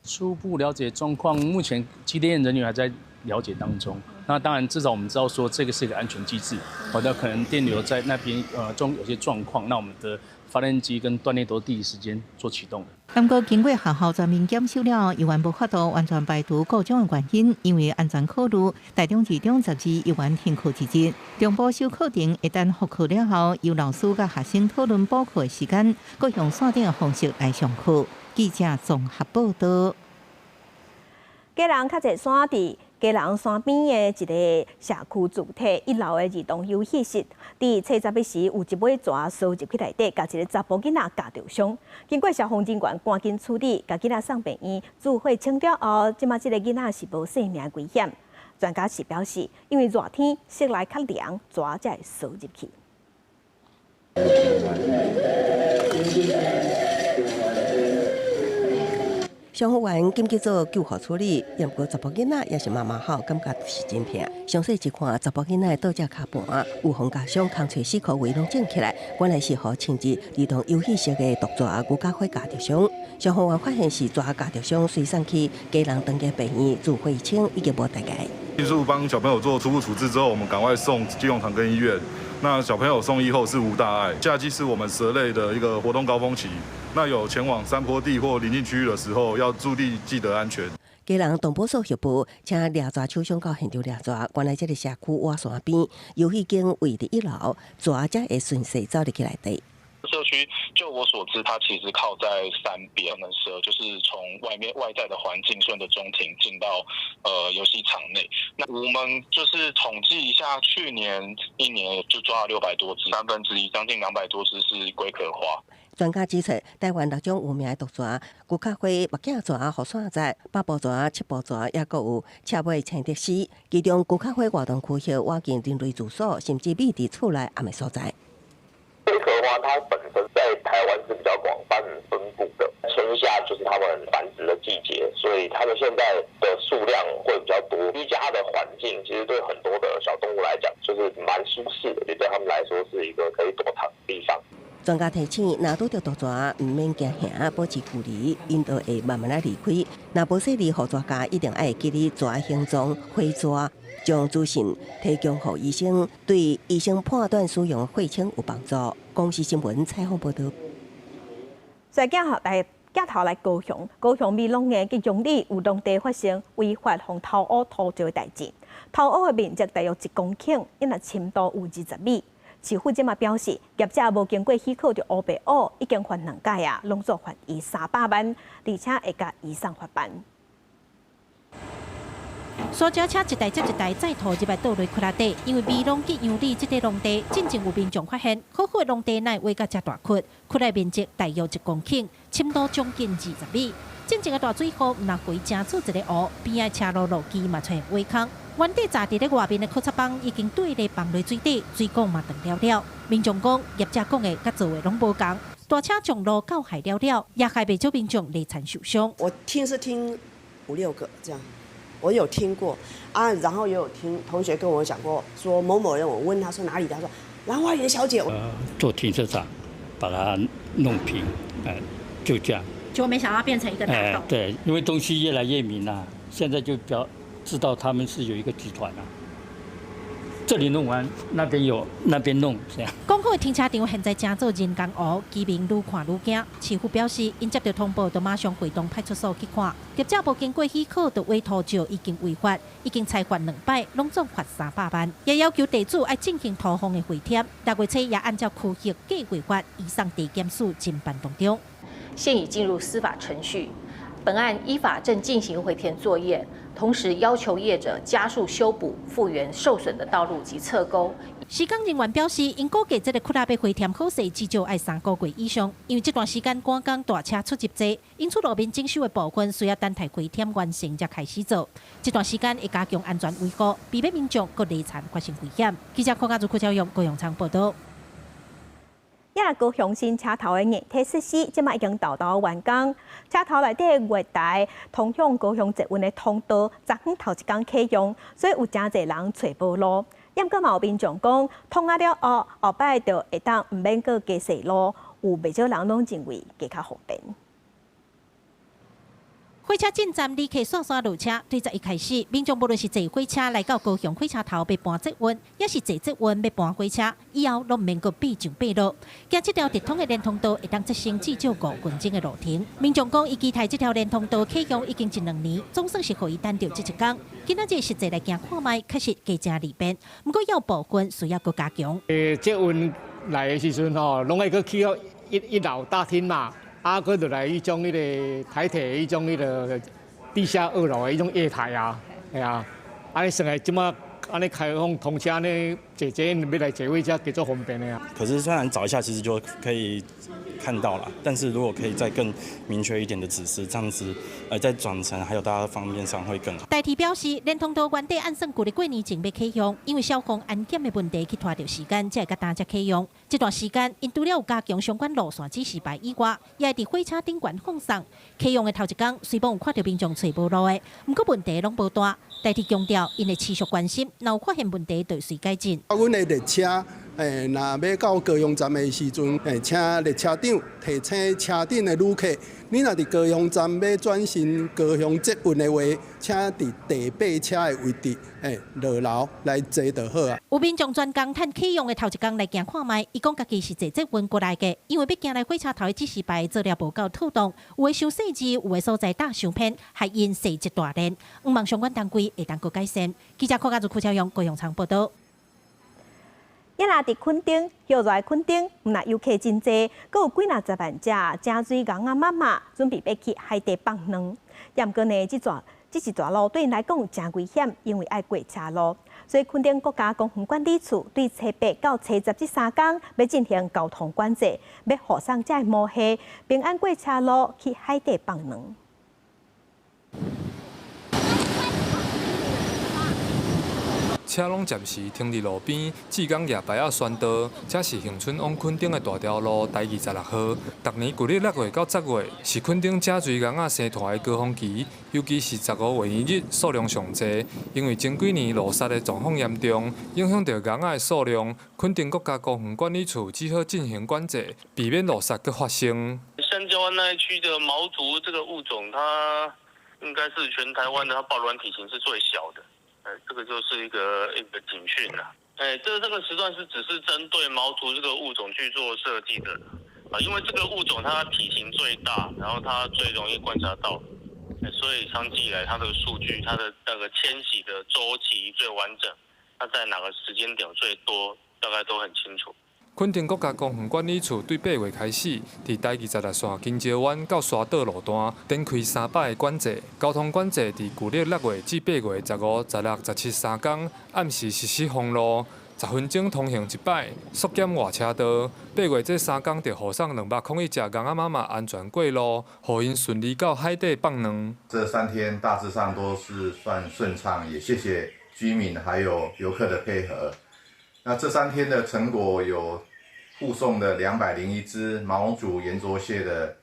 初步了解狀況，目前機電人員還在了解當中。那當然，至少我們知道說這個是一個安全機制。好的，可能電流在那邊中有些狀況，那我們的發電機跟斷裂都第一時間做啟動。不過經過學校全面檢修了，猶原無法度完全排除故障的原因，因為安全考慮，台中二中12猶原停課一日。中補修課程一旦復課了後，由老師佮學生討論補課的時間，閣用線頂的方式來上課。記者綜合報導。基隆較濟山佇基隆山邊的一个社區住宅一樓的兒童遊戲室，佇初十日時有一尾蛇趖入去內底，共一个查埔囡仔咬著傷。經過消防人員趕緊處理，共囡仔送病院注血清了後，這馬這个囡仔是無性命危險。專家是表示，因為熱天室內較涼，蛇才會趖入去。消防員緊急做救護處理，毋過查埔囡仔也是媽媽吼，感覺是真疼。詳細一看，查埔囡仔倒隻跤盤，有予咬傷，空揣死箍圍攏腫起來，原來是予親子兒童遊戲室的毒蛇牛軋火咬著傷。消防員發現是蛇咬著傷，隨送去基隆長庚病院住血清，已經無代誌。迅速幫小朋友做初步處置之後，我們趕快送基隆長庚醫院。那小朋友送醫後是無大礙。夏季是我們蛇類的一個活動高峰期，那有前往山坡地或鄰近區域的時候，要注意記得安全。基隆動保所協報，請掠蛇手傷到現場掠蛇。原來這个社區瓦山邊遊戲間位佇一樓，蛇才會順勢走入去內底。社區就我所知，它其實靠在山邊，可能蛇就是從外面外在的環境順着中庭進到遊戲場內。那我們就是統計一下，去年一年就抓了600多隻，1/3將近200多隻是龜殼花。專家指出，台灣6種有名的毒蛇，牛軋花、目鏡蛇、雨傘蛇、百步蛇、七步蛇，抑閣有赤尾青竹絲。其中牛軋花活動區域倚近人類住所，甚至秘佇厝內暗的所在。龜殼花它本身在台灣是比較廣泛分布的，春夏就是它們繁殖的季節，所以它們現在的數量會比較多。居家的環境其實對很多的小動物來講，就是蠻舒適的，也對他們來說是一個可以躲藏的地方。專家提醒，若拄著毒蛇，毋免驚嚇，保持距離，𪜶就會慢慢仔離開。若無細膩予蛇咬，一定愛記得蛇形狀、火蛇，將資訊提供予醫生，對醫生判斷使用血清有幫助。公視新聞採訪報導。在鏡頭來鏡頭來高雄，高雄美濃的及中里有農地發生違法予偷挖土石的代誌，偷挖的面積大約一公頃，伊若深度有20米。市府這馬表示，業者無經過許可就烏白挖，已經罰兩擺啊，攏總罰伊300萬，而且會共移送法辦。沙石車一台接一台載土入來倒落窟仔底，因為美濃及楊里這塊農地，進前有民眾發現，好好的農地哪會挖甲遮大窟，窟內面積大約1公頃，深度將近20米。進前的大水雨，毋但規成做一个湖，邊仔車路路基嘛出現挖空。原底紮佇咧外面的考察枋已經對咧放落水底，水管嘛斷了了。民眾講，業者講的佮做的攏無仝，大車撞路搞害了了，也害袂少民眾犁田受傷。我聽是聽五六個這樣。我有聽過啊，然後也有聽同學跟我講過，說某某人，我問他說哪裡，他說蘭花園小姐。做停車場，把它弄平，就這樣。就沒想到變成一個大洞。對，因為東西越來越明啦，現在就比較知道他們是有一個集團啦。這裡弄完，那邊有，那邊弄，這樣。講好的停車場現在成做人工湖，居民愈看愈驚。市府表示，𪜶接著通報，就馬上會同派出所去看。業者無經過許可就挖土石，已經違法，已經裁罰兩擺，攏總罰300萬。也要求地主愛進行土方的回填。六月初也按照區域計劃法移送地檢署偵辦當中。現已進入司法程序，本案依法正進行回填作業，同時要求業者加速修補復原受損的道路及側溝。施工人員表示，𪜶估計這个窟仔欲回填好勢，至少愛3個月以上，因為這段時間趕工大車出入濟，因此路面整修的部分需要等待回填完成才開始做。這段時間會加強安全維護，避免民眾閣犁田發生危險。記者柯家如、柯超勇、高永昌報道。也高雄新車頭的硬體設施，這馬已經沓沓完工。車頭內底月台通向高雄捷運的通道，昨昏頭一工啟用，所以有誠濟人揣無路。毋過嘛有民眾講，通啊了後，後擺就會當毋免閣加踅路，有袂少人攏認為加較方便。火車進站，旅客煞煞落車。對十一開始，民眾無論是坐火車來到高雄火車頭欲搬捷運，抑是坐捷運欲搬火車，以後攏毋免閣爬上爬落。行這條直通的連通道，會當節省至少5分鐘的路程。民眾講，伊期待這條連通道啟用已經一兩年，總算是予伊等著這一工。今仔日實際來行看覓，確實加誠利便。毋過有部分需要閣加強。捷運來的時陣吼，攏愛閣去到一樓大廳嘛。啊，閣落來彼種彼个台鐵彼種彼个地下二樓的彼種月台啊，係啊，按呢算來這馬按呢開放通車呢，坐捷運欲來坐火車，加足方便的啊。可是雖然找一下，其實就可以看到了，但是如果可以再更明確一點的指示，這樣子，在轉乘還有大家方便上會更好。台鐵表示，連通道原底按算舊曆過年前欲啟用，因為消防安檢的問題去拖著時間，才會較今才啟用。這段時間，𪜶除了有加強相關路線指示牌以外，也會佇火車頂懸放送。啟用的頭一工，雖罔有看著民眾揣無路的，毋過問題攏無大。台鐵強調，𪜶會持續關心，若有發現問題，就會隨改進。啊，阮的列車，若欲到高雄站的時陣，請列車長提醒車頂的旅客，你若佇高雄站欲轉乘高雄捷運的話，請佇第八車的位置，落樓來坐就好啊。有民眾專工趁啟用的頭一工來行看覓，伊講家己是坐捷運過來的，因為欲行來火車頭的指示牌做了無夠妥當，有的傷細緻，有的所在打傷偏，害𪜶踅一大輪。向望相關單位會當閣改善。記者柯家如、柯超勇、高永昌報道。也若佇墾丁，歇熱墾丁，毋但遊客真濟，閣有幾若十萬隻井水鵪仔媽媽準備欲去海底放卵。毋過呢，這一段路對𪜶來講誠危險，因為愛過車路，所以墾丁國家公園管理處對初八到初十這3工欲進行交通管制，欲護送這个母蟹平安過車路去海底放卵。車攏暫時停佇路邊，志工舉牌仔宣導，這是恆春往墾丁的大條路台26號。逐年舊曆6月到10月是墾丁井水鵪仔生湠的高峰期，尤其是15月圓日數量上濟。因為前幾年路殺的狀況嚴重，影響著鵪仔的數量，墾丁國家公園管理處只好進行管制，避免路殺閣發生。三角灣那一區的毛竹這個物種，它應該是全台灣的，它抱卵體型是最小的。這個就是一個警訊啦。這個時段是只是針對毛竹這個物種去做設計的。啊，因為這個物種它體型最大，然後它最容易觀察到，所以長期以來它的數據，它的那個遷徙的週期最完整，它在哪個時間點最多，大概都很清楚。墾丁國家公園管理處對8月開始，佇台26線金蕉灣到沙島路段，展開300个管制。交通管制佇舊曆6月至8月15、16、17三工，暗時實施封路，10分鐘通行一擺，縮減外車道。8月這三工就護送201隻鵪仔媽媽安全過路，予𪜶順利到海底放卵。這3天大致上都是算順暢，也謝謝居民還有遊客的配合。那這3天的成果有護送的201隻毛竹圓桌蟹的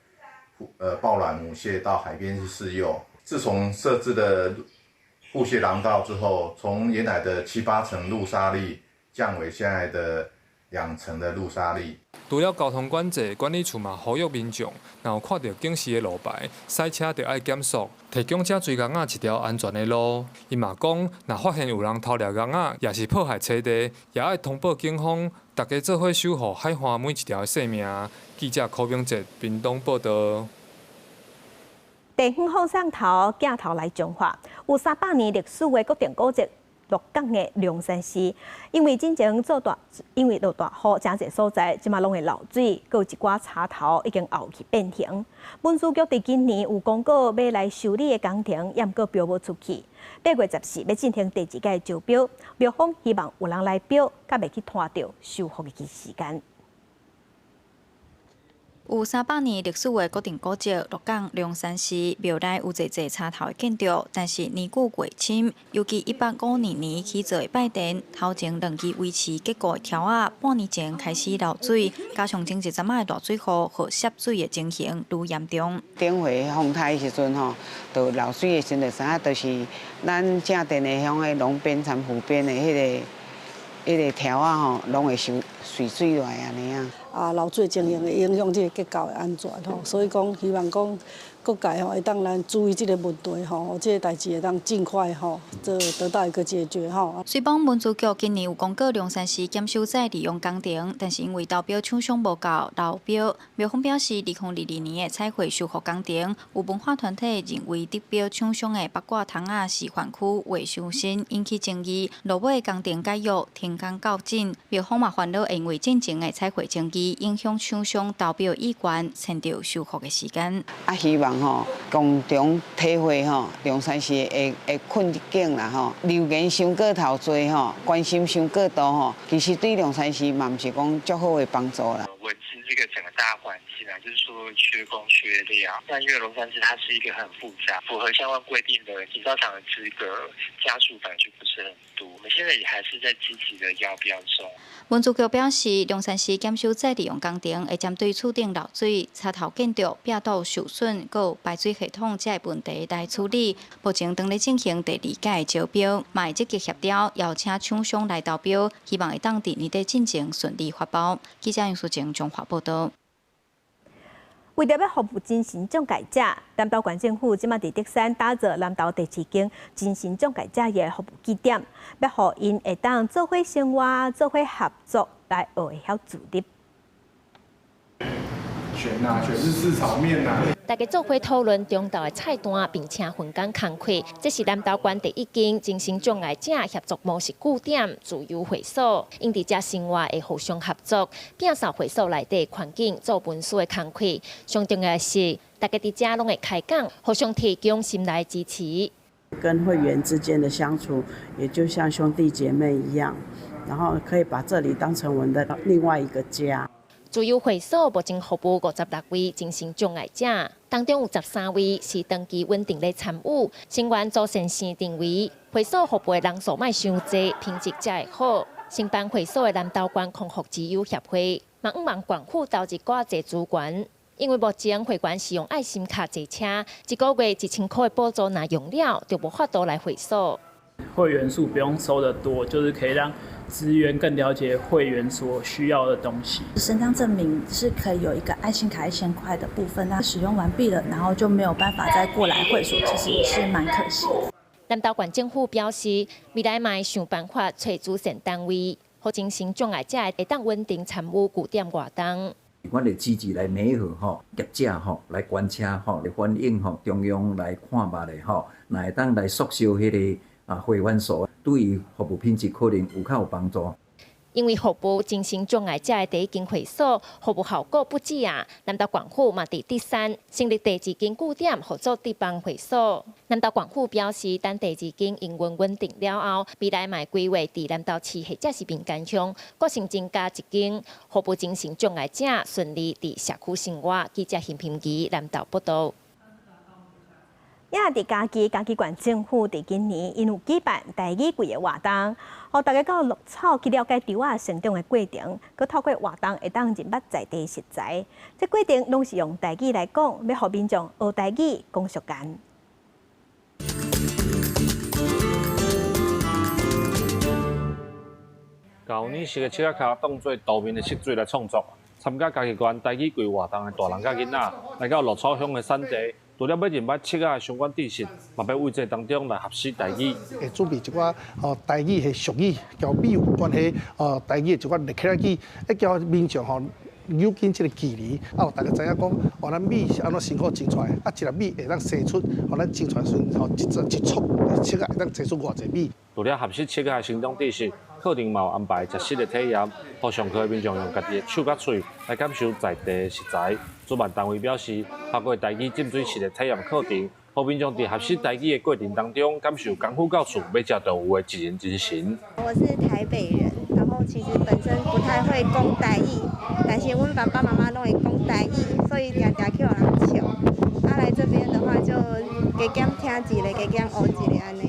抱卵母蟹到海邊去試幼。自從設置的護蟹廊道之後，從原來的七八成路殺率降為現在的2成的路殺率。除了交通管制，管理處嘛呼籲民眾，若有看著警示的路牌，駛車就愛減速，提供遮追鵪仔一條安全的路。伊嘛講，若發現有人偷掠鵪仔，抑是破壞棲地，也愛通報警方，大家做伙守護海岸每一條的生命。記者柯明哲屏東報導。地方放送頭鏡頭來彰化，有300年歷史的國定古蹟。鹿港的龍山寺，因為進前做大，因為落大雨，誠濟所在，這馬攏會漏水，閣有一寡插頭已經凹去變形。文資局佇今年有公告欲來修理的工程，也毋過標無出去。8月14欲進行第二屆招標，廟方希望有人來標，才袂去拖著修復的時間。有300年歷史的國定古蹟鹿港龍山寺廟內有濟濟插頭的建築，但是年久月深，尤其152年起造的拜殿，頭前兩支維持結構的柱仔，半年前開始漏水，加上前一陣仔的大水雨，予滲水的情形愈嚴重。頂回風颱的時陣吼，就漏水的時陣，就知影就是咱正殿的遐个龍邊摻湖邊的彼個柱仔吼，攏會受水水落來按呢啊。啊，漏水情形會影響這個結構的安全吼，所以講希望講各界吼會當來注意這個問題吼，這個代誌會當盡快吼，做得到一個解決吼。雖講文資局今年有公告龍山寺檢修再利用工程，但是因為投標廠商無夠流標，廟方表示，2022年的彩繪修復工程，有文化團體認為得標廠商的八卦窗仔示範區畫傷新，引起爭議，落尾工程解約停工到今。廟方嘛煩惱，因為進前的彩繪爭議影響廠商投標意願，延著修復的時間。啊，希望吼共同體會吼龍山寺的困境啦吼，留言傷過頭濟吼，關心傷過度吼，其實對龍山寺嘛毋是講足好的幫助啦。維持這個整個大環境啊，就是說缺工缺料。但因為龍山寺它是一個很複雜，符合相關規定的營造廠的資格家數本來就不是很多。我們現在也還是在積極的邀標中。文資局表示，龍山寺檢修再利用工程會針對厝頂漏水、插頭建築、壁道受損、閣排水系統這个問題來處理。目前正咧進行第二屆招標，嘛會積極協調，邀請廠商來投標，希望會當佇年底進前順利發包。記者楊淑靜彰化報導。為著欲服務精神障礙者，南投縣政府這馬佇竹山打造南投第二間精神障礙者的服務據點，欲予𪜶會當做伙生活、做伙合作來學會曉自立。選啊，選日式炒麵啊。大家做伙討論中晝的菜單，並且分工工課。這是南投縣第一間精神障礙者協作模式據點自由會所，𪜶佇遮生活會互相合作，摒掃會所內底環境，做文書的工課。上重要的是，大家佇遮攏會開講，互相提供心內支持。跟會員之間的相處，也就像兄弟姐妹一樣，然後可以把這裡當成我們的另外一個家。自由會所目前服務56位精神障礙者，當中有13位是長期穩定咧參與，成員組成生認為，會所服務的人數莫傷濟，品質才會好。承辦會所的南投縣康復之友協會，嘛向望縣府投入較濟資源，因為目前會員是用愛心卡坐車，一個月1000箍的補助，若用了就無法度來會所。會員數不用收得多，就是可以讓職員更了解會員所需要的東西。身障證明是可以有一個愛心卡1000塊的部分，那使用完畢了，然後就沒有辦法再過來會所，其實也是蠻可惜的。南投縣政府表示，未來嘛會想辦法揣慈善單位，予精神障礙者會當穩定參與據點活動。阮會積極來媒合吼業者吼來觀車吼來反映吼中央來看覓咧吼，若會當來縮小彼个啊會員數，對於服務品質可能有較有幫助。因為服務精神障礙者的第一間會所，服務效果不止啊！南投縣府嘛佇第三成立第二間據點，合作地方會所。南投縣府表示，等第二間營運穩定了後，未來嘛會規劃佇南投市或者是民間鄉，閣新增加一間服務精神障礙者順利佇社區生活。記者邢平儀南投報導。也佇嘉義，嘉義縣政府佇今年𪜶有舉辦台語季的活動，予大家到鹿草去了解稻仔成長的過程，閣透過活動會當認捌在地食材。這過程攏是用台語來講，欲予民眾學台語講俗言。舊年是個七仔跤當做道面的色水來創作，參加嘉義縣台語季活動的大人佮囡仔，來到鹿草鄉的產地。除了欲認捌七仔的相關知識，嘛欲為這當中來學習台語。會準備一寡吼台語的俗語，佮米有關係哦，台語的一寡立起來語，會叫民眾吼扭緊這个距離，啊，予大家知影講，哦，咱米是按怎辛苦種出來，啊，一粒米會當生出，予咱種出來時陣吼，一一束七仔會當生出偌濟米。除了學習七仔的成長知識，課程嘛有安排食食的體驗，予上課的民眾用家己的手佮喙來感受在地的食材。主辦單位表示，透過台語浸水式的體驗課程，予民眾佇學習台語的過程當中，感受功夫到厝欲食就有的自然精神。我是台北人，然後其實本身不太會講台語，但是阮爸爸媽媽攏會講台語，所以定定去予人笑。啊，來這邊的話就加減聽一个，加減學一个按呢。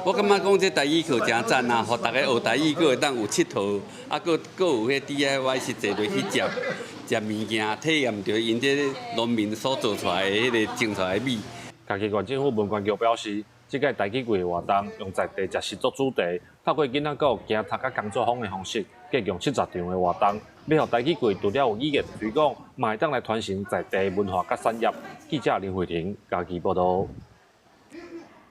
我感覺講這台語課誠讚啊，予大家學台語，閣會當有𨑨迌，啊，閣有彼 DIY 實際落去食食物件，體驗著𪜶這農民所做出來的彼个種出來的米。嘉義縣政府文管局表示，這屆台語季活動用在地食食做主題，透過囡仔閣有行讀佮工作坊的方式，計共70場的活動，欲予台語季除了有語言推廣，嘛會當來傳承在地文化佮產業。記者林慧婷嘉義報導。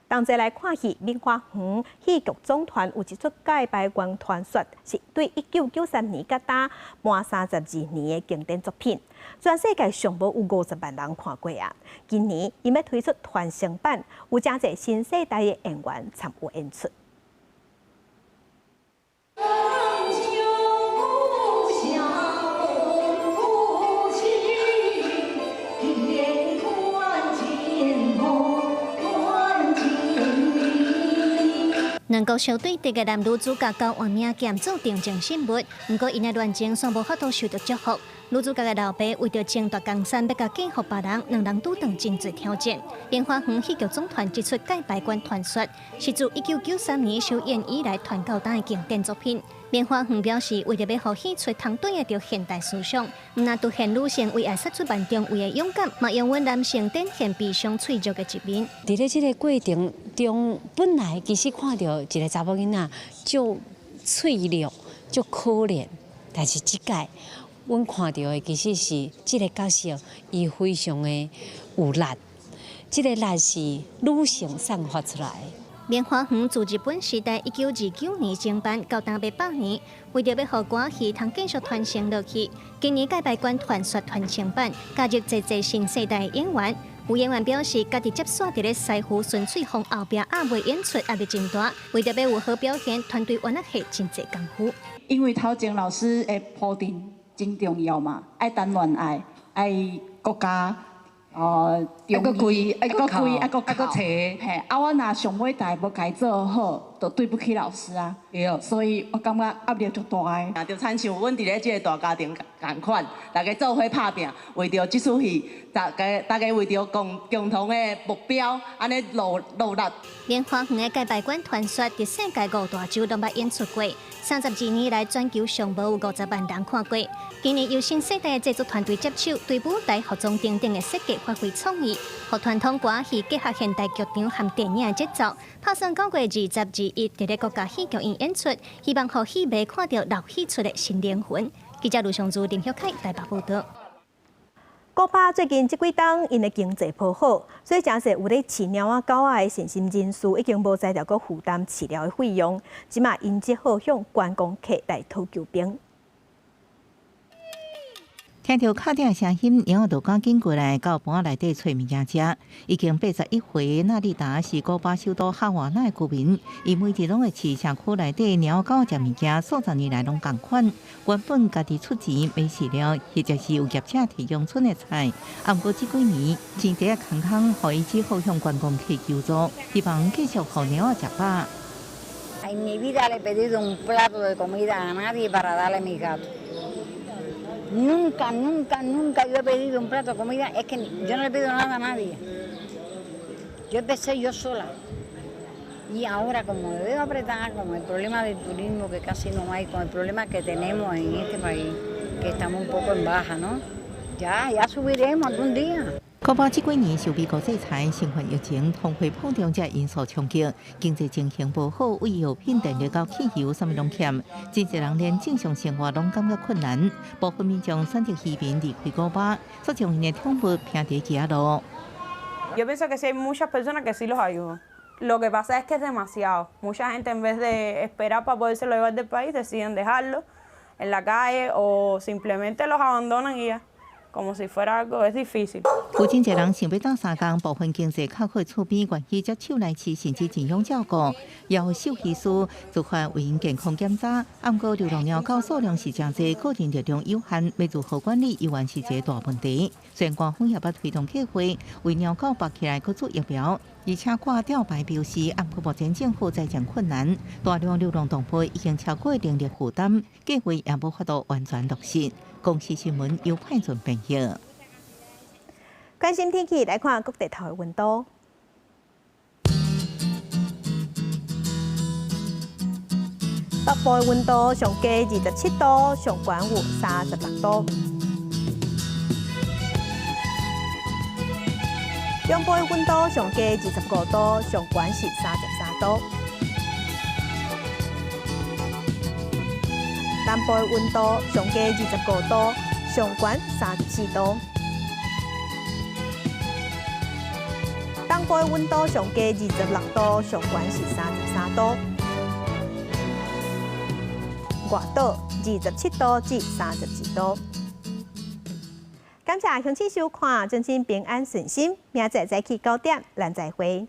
同齊來看戲，明華園戲劇總團有一齣蓋白關傳說，是對1993年到今滿32年的經典作品，全世界上無有50萬人看過啊！今年𪜶欲推出傳承版，有誠濟新世代的演員參與演出。兩國相對敵的男女主角交換命劍做定情信物，毋過𪜶的戀情煞無法度受到祝福。女主角的老爸為著爭奪江山，欲共嫁予別人，兩人拄著真濟挑戰。明華園戲劇總團這齣蓋白關傳說，是自1993年首演以來傳到今的經典作品。明華園表示，為著欲予戲出通對得著現代思想，毋但凸顯女性為愛殺出萬重圍的勇敢，嘛容允男性展現悲傷脆弱的一面。佇咧這个過程中，本來其實看著一个查某囡仔足脆弱、足可憐，但是這屆阮看著的其實是這个角色，伊非常的有力，這个力是女性散發出來的。明華園自日本時代1929年創辦，到今欲百年，為著欲予歌戲通繼續傳承落去，今年蓋白關傳說傳承版加入濟濟新世代演員。有演員表示，家己接續佇咧師傅孫翠鳳後壁壓尾演出壓力真大，為著欲有好表現，團隊原來下真濟功夫。因為頭前老師的鋪墊真重要嘛，愛談戀愛，愛國家。哦，愛閣跪，愛閣跪，愛閣愛閣揣，嘿，啊，我若上尾台無共伊做好，就對不起老師啊。對，所以我感覺壓力足大的。就親像阮佇咧這個大家庭仝款，大家做伙拍拚，為著這齣戲，大家為著共同的目標，按呢努力。明華園的蓋白關傳說，佇世界五大洲攏捌演出過，32年來全球上無有50萬人看過。今年由新世代的製作團隊接手，對舞台、服裝等等的設計發揮創意，予傳統歌戲結合現代劇場和電影的節奏，拍算9月20、21佇咧國家戲劇院演出，希望予戲迷看著老戲出的新靈魂。記者盧尚珠、林旭凱台北報導。古巴最近這幾冬，𪜶的經濟無好，所以誠濟有咧飼貓仔狗仔的善心人士已經無才調閣負擔飼料的費用，這馬𪜶只好向觀光客來討救兵。聽著敲鼎聲音，貓仔就趕緊過來到盤仔內底揣物件食。已經81歲，納麗達是古巴首都哈瓦那的居民。伊每日攏會飼社區內底貓狗食物件，數十年來攏仝款。原本家己出錢買飼料，或者是有業者提供賰的菜。啊，毋過這幾年錢袋仔空空，予伊只好向觀光客求助，希望繼續予貓仔食飽。 En mi vida le he pedido un plato de comida a nadie para darle a mis gatos. Nunca, nunca, nunca yo he pedido un plato de comida. Es que yo no le pido nada a nadie. Yo empecé yo sola. Y ahora, como me veo apretada con el problema del turismo que casi no hay, con el problema que tenemos en este país, que estamos un poco en baja, ¿no? Ya, ya subiremos algún día. 古巴這幾年受美國制裁、新冠疫情、通貨膨脹這因素衝擊，經濟情形無好，為藥品、電力到汽油，啥物攏欠，真濟人連正常生活攏感覺困難。部分民眾選擇移民離開古巴，煞將𪜶的寵物摒佇街仔路。 Yo pienso que sí hay muchas personas que sí los ayudan. Lo que pasa es que es demasiado. Mucha gente, en vez de esperar para podérselo llevar del país, deciden dejarlo en la calle o simplemente los abandonan y ya, como si fuera algo, es difícil. 有真濟人想欲鬥相共，部分經濟較好厝邊願意接手來飼，甚至認養照顧，也有獸醫師自發為𪜶健康檢查。啊，毋過流浪貓狗數量是誠濟，個人力量有限，欲如何管理，猶原是一個大問題。雖然官方也捌推動計劃，為貓狗縛起來閣注疫苗，而且掛吊牌標示，啊，毋過目前政府財政困難，大量流浪動物已經超過能力負擔，計劃也無法度完全落實。公視新聞由派准編譯。關心天氣，來看各地頭的溫度。北部的溫度上低27度，上懸有36度。中部的溫度上低25度，上懸是33度。南部的溫度上低25度，上懸34度。東部的溫度上低26度，上懸是33度。外島27度至32度。感謝鄉親收看，祝恁平安順心。明仔載早起9點，咱再會。